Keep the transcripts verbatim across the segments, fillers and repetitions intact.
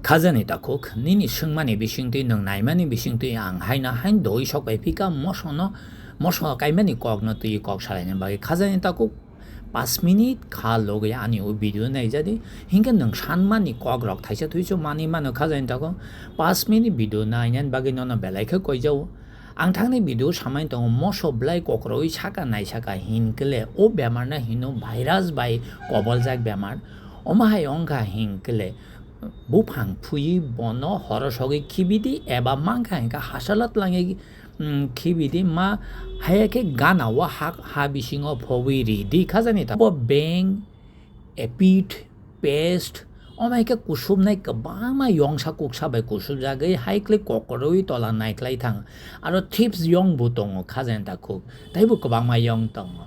Khajani takhuk, nini swngmani bisingtwi, nwng naimani bisingtwi ang haino hain doi sok bai phika mosono, moso kaimani kokno twi kok salaina bagwi. Khajani takhuk, pas minute kha logwi ani o video naijadi, hinkhe nwng sanmani kokrok thaisa twiso manwi mano. Khajani takhuk, pas minute video nainani bagwi nono belai khe koijao. Ang thangni video samai tongo, moso belai kokroi saka nai saka hinkle o bemar no hino virus bai koboljak bemar. Omo hai wngkha hinkle buphang phui bono horo sogwi khibidi eba mankha hinkhe hasalat langwi, mm, khibidi ma haya khe gana o ha, ha bisingo phobwi ridi. Khajani ta bo beng, apit, pest, omo hai khe kusubnai kwbangma yongsa kuksa bai kusubjagwi hai khlai kokroi tola naiklai thang. Aro thieves yong bo tongo khajani takhuk, taibo kwbangma yong tongo.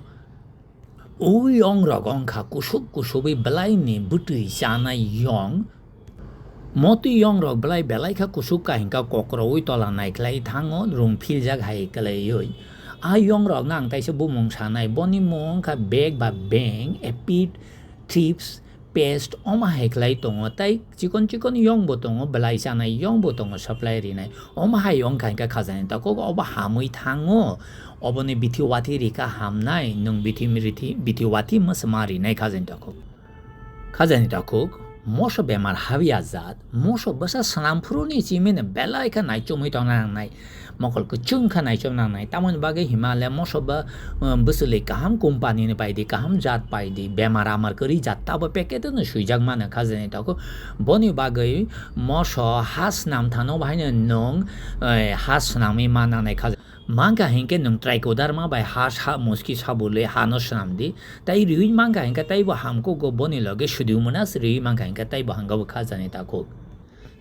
O yong rok wngkha kusub kusubwi belaini bwtwi chanai yong. Motwi yong rok belai belai kha kusub kahingka kokroi tola naiklai thango rung philjak hai kwlaiwi. A yong rokno ang taisa bumung sanai, boni mung wngkha bag ba beng, apit, thieves, pest, omo hai khlai tongo, tei chikon chikon yong bo tongo, belai chanai yong bo tongo, supply rinai. Omo hai wngkha hinkhe khajani takhuk, obo hamwi thango, oboni bithi wathi rikha hamnai, nwng bithi rithi, bithi wathi mwsama rinai khajani takhuk. Khajani takhuk, moso bemar habya jat, moso bwsa swnam phuruni chimino belai khe naichomwi tongna nangnai. Mokol kwchwng kha naichom nangnai. Tamoni bagwi hima le moso ba, um, bwswlwi kaham company ni paidi, kaham jat paidi, bemar amar kwrwi jat tabo packet no swijak mano khajani takhuk. Boni bagwi moso ha swnam thano bahaino nwng, eh, ha swnamwi ma nangnai khajani. Mankha hinkhe nwng trichoderma bai ha sa muski sabulwi hano swnamdi. Tai riwi mankha hinkhe taibo hamkukgo boni loge sudiumonas riwi mankha hinkhe taibo hangkabo khajani takhuk.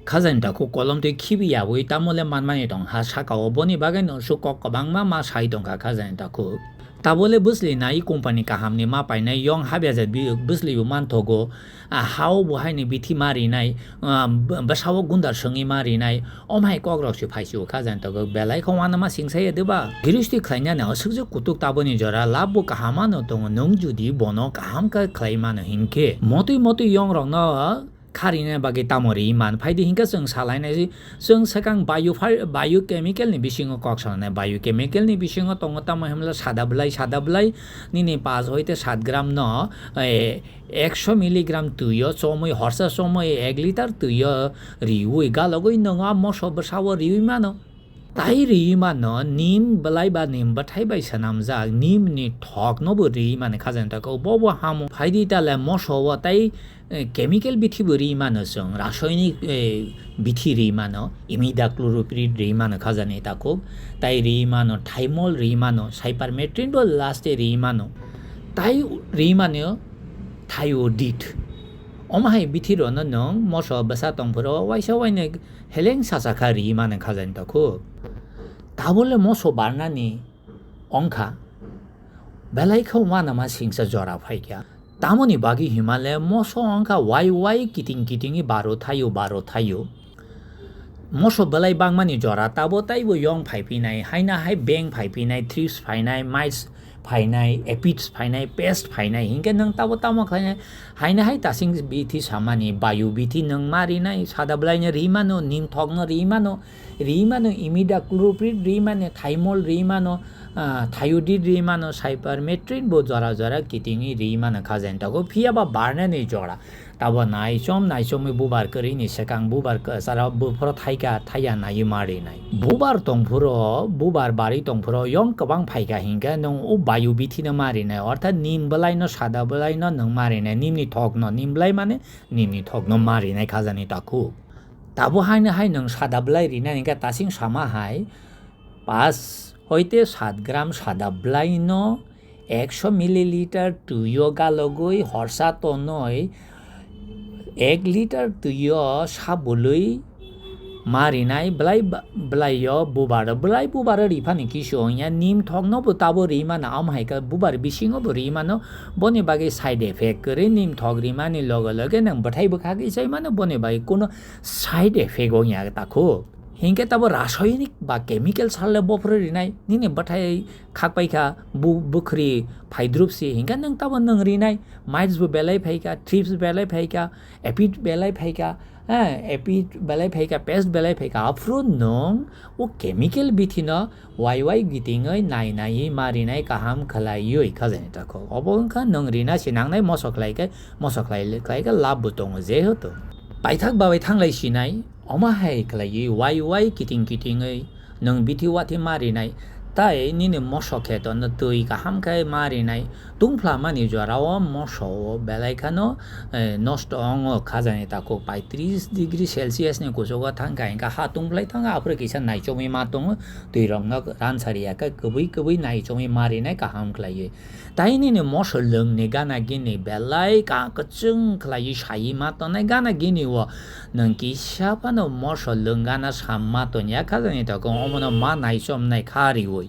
Khajani takhuk kolom twi khibi yaui tamo le manmani tong ha saka o, boni bagwi no su kok kwbangma ma sai tongkha khajani takhuk. Tabo le bwsli nai company kaham ni ma painai yong habya jat bi bwsli bo manthogo, a, ha o bo haini bithi ma rinai, a, b-, bwsa o gundar swngwi ma rinai, omo hai kok rok se phai si o khajani takhuk, belai kho uanama singsa ya de ba. Giristi khlainani o swkjak kutuk taboni jora lab bo kaham ano tongo, nwng judi bono kaham khe khlai mano hinkhe motwi motwi yong rokno kha rina bagwi tamo ri man phaidi hinkhe chwng salainai, chwng swkang bio pha-, biochemical ni bisingo kok salainai. Biochemical ni bisingo tongo tamo himla sada bwlai, sada bwlai nini paanch hoite saat gram no, eh, ekso milligram twi o chomwi, horsa chomwi ek liter twi o riwi galogwi nwng a moso bwsa o riwi mano. Tai riwi mano, nim bwlai ba nim bwthai bai swnamjak, nim ni thok no bo riwi mani khajani takhuk, bo bo hamo. Phaidi ta le moso o tai, eh, chemical bithi bo riwi mano chwng, rasoinik, eh, bithi riwi mano, imidacloprid riwi mano khajani takhuk, tai riwi mano, thymol riwi mano, cypermethrin bo last e riwi mano, tai riwi mano thiodate. Omo hai bithi rok no nwng moso bwsa tong phuru waisa wainwi heleng sacha kha ri mano khajani takhuk. Tabole moso barnani wngkha, belai khe uanama singsa jora phaikha. Tamoni bagwi himale moso wngkha wai wai kiting kitingwi baro thaio, baro thaio. Moso belai bangmani jora tabo taibo yong phaiphinai, haina hai beng phaiphinai, thrips phainai, mites phainai, aphids phainai, pest phainai, hinkhe nwng tabo tamo khlainai? Haina hai tasing bithi samani, bayu bithi nwng ma rinai, sada bwlaino ri mano, nim thokno ri mano, ri mano, imidacloprid ri mano, thymol ri mano, ah, thiodate ri mano, cypermethrin bo jora jora kitingwi ri mano khajani takhuk, phiya ba barnani jora. Tabo naichom naichomwi bubar kwrwini swkang bubar kwcharo buphuru thaika thaiya naiwi ma rinai. Bubar tongphuru, bubar barwi tongphuru yong kwbang phaikha hinkhe nwng o bayu bithino ma rinai, orthat nim bwlaino, sada bwlaino nwng ma rinai, nimni thokno, nim bwlai mane nimni thokno ma rinai khajani takhuk. Tabo haino hai nwng sada bwlai rinai hinkhe tasing sama hai paanch hoite saat gram sada bwlaino ekso milliliter twi o galogwi horsa tonwi ek liter twi o sabulwi ma rinai bwlai ba-, bwlai o bubar o, bwlai bubar o riphani kisu wngya, nim thokno bo tabo ri mano, amo hai khe bubar bisingo bo ri mano, boni bagwi side effect kwrwi, nim thok rimani loge loge nwng bwthai bwkhagwi chai mano, boni bagwi kuno side effect wngya takhuk. Hinkhe tabo rasoinik ba chemical sal le bophuru rinai, nini bwthai khakpai kha, bu-, bukhri phaidrup si, hinkhe nwng tabo nwng rinai, mites bo belai phaikha, thrips belai phaikha, aphid belai phaikha, Eh, apit belai phaikha, pest belai phaikha, aphuru nwng o chemical bithino waiwai kitingwi nai naiwi ma rinai kaham khwlaiwi khajani takhuk. Obo wngkha nwng rina se nangnai moso khlai khe, moso khlai khlai khe labh bo tongo jehetu. Paithak babai thanglai sinai, omo hai khlaiwi waiwai kiting kitingwi nwng bithi wathi ma rinai, tai nini moso kheto no twi kaham khe ma rinai, tungphla mani jora o moso o belai khano, eh, nosto wngo khajani takhuk paitris degree Celsius ni kuchugo thangkha, hinkhe ha tungphlai thangkha, aphuru kisa naichomwi ma tongo, twi rok no ransari ya khe kwbwi kwbwi naichomwi ma rinai kaham khlaiwi. Tai nini moso lwngni gana gini belai ka kwchwng khlaiwi saiwi ma tongnai gana gini o nwng kisa phano moso lwng gana sam ma tongya khajani takhuk omono ma naichomnai kha riwi.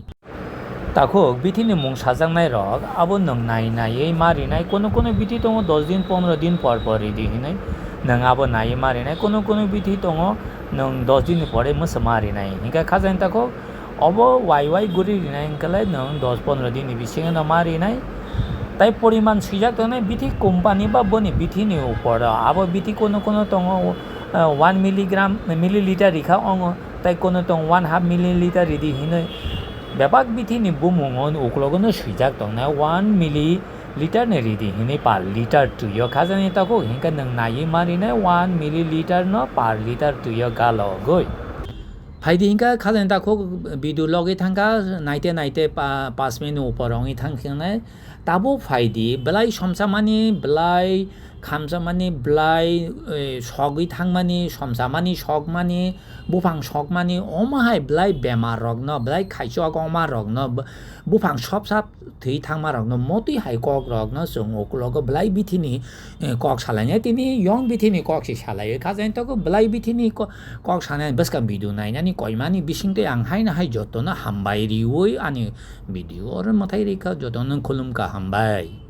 Takhuk bithini mung sajaknai rok abo nwng nai naiwi ma rinai, kunu kunu bithi tongo dos din pondro din por por ridi hinwi nwng abo naiwi ma rinai, kunu kunu bithi tongo nwng dos din ni pore mwsa ma rinai hinkhe khajani takhuk. Obo wai wai guri rinai hinkhe lai nwng dos pondro din ni bisingo no ma rinai. Tai poriman swijak tongnai bithi company ba boni bithi ni upor o. Abo bithi kunu kunu tongo, eh, one milligram, milliliter rikha ongo. Tai kunu tong one half milliliter ridi hinwi. Bebak bithi ni bumung o uklogo no swijak tongnai one milliliter ni ridi hinwi per liter twi o khajani takhuk hinkhe nwng naiwi ma rinai one milliliter no per liter twi o galogwi. Phaidi hinkhe khajani takhuk video logwi thangkha, naite naite pa-, pas minute ni upor wngwi thangkha nai. Tabuk phaidi belai somsamani, belai khamsamani, belai, eh, sogwi thangmani, somsamani, sokmani, buphang sokmani, omo hai belai bemar rokno, belai khaichok ongma rokno, b-, buphang sopsa thwi thangma rokno, motwi hai kok rokno chwng uklogo belai bithini, eh, kok salainai, tini yong bithini kok se salaio. Khajani takhuk belai bithini ko-, kok sanai bwskang video nainani koimani bisingtwi ang haino hai jotono hambai riwi ani video oro mwthai rikha, jotono khulumkha, hambai.